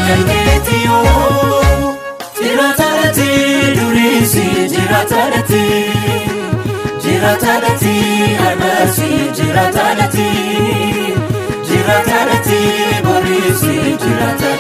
Kan keetiyoo jiraataadhati duriisi jiraataadhati jiraataadhati har'aasi jiraataadhati jiraataadhati boriisi jiraataadhati.